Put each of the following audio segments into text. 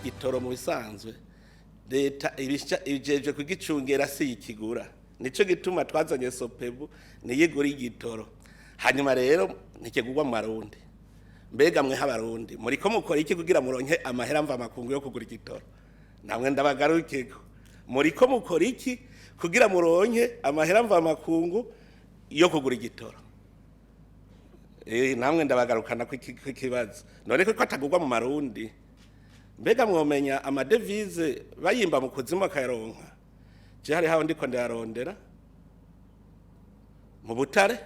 Igitoro mu bisanzwe leta ibijejwe kugicungera, si ikigura. Nico gituma twazanye SOPEBU, niyigura igitoro. Hanyuma rero ntikigurwa mu Marundi. Mbega mwe h'Abarundi, muriko mukora iki kugira muronke amahera mva makungu yo kugura igitoro? Namwe ndabagarukeko, muriko mukora iki kugira muronke amahera mva makungu yo kugura igitoro? Namwe ndabagarukana kw'ikibazo. None ko atagurwa mu Marundi, mbega mwomenya amadevize bayimba mu kuzimu bakayaronka? Je hari haho ndiko ndayarondera mu butare.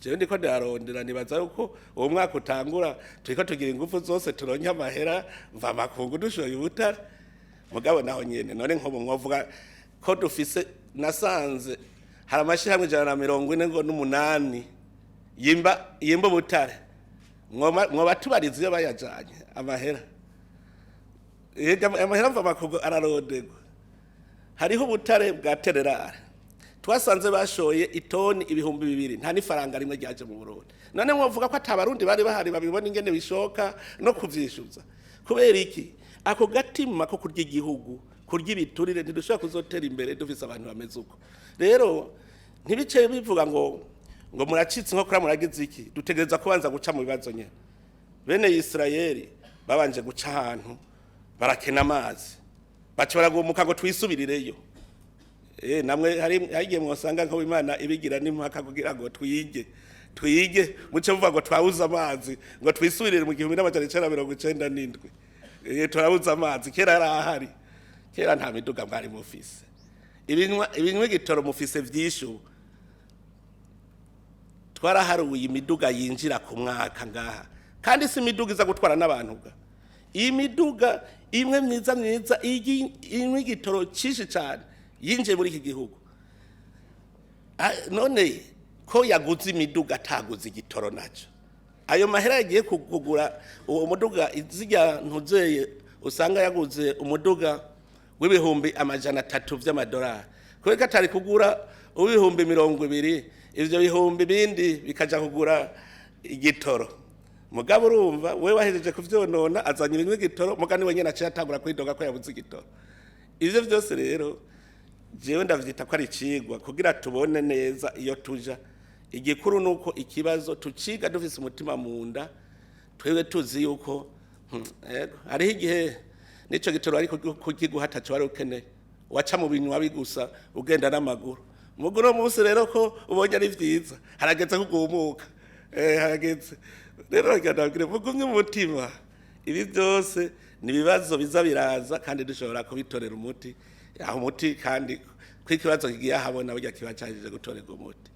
Jewe ndiko ndayarondera, nibaza yuko uwo mwaka utangura turiko tugira ingufu zose turonke amahera mva makungu dushoye ubutare. Mugabo naho nyene, none nko mwovuga ko dufise, nasanze hari amashirahamwe 148 ngo yimba ubutare, mwoba tubariza iyo bayajanye amahera? Ega amahera mva makungu araronderwa. Hariho ubutare bwa tererare twasanze bashoye itoni 2000, nta n'ifaranga rimwe ryaje mu Burundi. None mwovuga ko atabarundi bari bahari babibona ingene bishoka no kuvyishuza? Kubera iki? Ako gatima ko kurya igihugu, kurya ibiturire, ntidushobora kuzotera imbere dufise abantu bameze uko. Rero ntibice bivuga ngo muracitse inkokora, muragize iki. Dutegereza kubanza guca mu bibazo nyene. Bene Isirayeli babanje guca ahantu barakena amazi, baca baragumuka ngo twisubirireyo. Namwe hari igihe mwosanga nko Imana ibigira n'impaka kugira ngo twige, muce muvuga ngo twabuze amazi, ngo twisubirire mu 1997. Turabuze amazi, kera yari ahari. Kera nta miduga mwari mufise, ibinywa igitoro mufise vyinshi ubu. Twaraharuye imiduga yinjira ku mwaka ngaha, kandi si imiduga iza gutwara n'abantu ga. Iyi miduga imwe myiza myiza inywa igitoro cyinshi cyane yinjiye muri iki gihugu. None ko yaguze imiduga ataguze igitoro nacyo, ayo mahera yagiye kugura uwo muduga, zirya ntuzeye, usanga yaguze umuduga w'ibihumbi 300 vy'amadolari, kubera ko atari kugura uw'ibihumbi 20, ivyo bihumbi bindi bikaja kugura igitoro? Mugabo urumva we wahejeje kuvyonona, azanye ibinywa igitoro, mugani we nyene aciye atangura kwidoga ko yabuze igitoro. Ivyo vyose rero jewe ndavyita ko ari icigwa kugira tubone neza iyo tuja. Igikuru nuko ikibazo tuciga dufise umutima mu nda, twebwe tuzi yuko yego, hariho igihe nico gitoro ariko kukiguha ataco wari ukeneye, waca mu binywa bigusa ugenda n'amaguru. Mugu uno munsi rero ko ubonye ari vyiza, harageze kugumuka. Harageze rero. Reka ndabwire, mugumye umutima. Ibi byose ni ibibazo biza biraza, kandi dushobora kubitorera umuti. Aho umuti kandi ko ikibazo kigiye ahabona, burya kiba cajije gutorerwa umuti.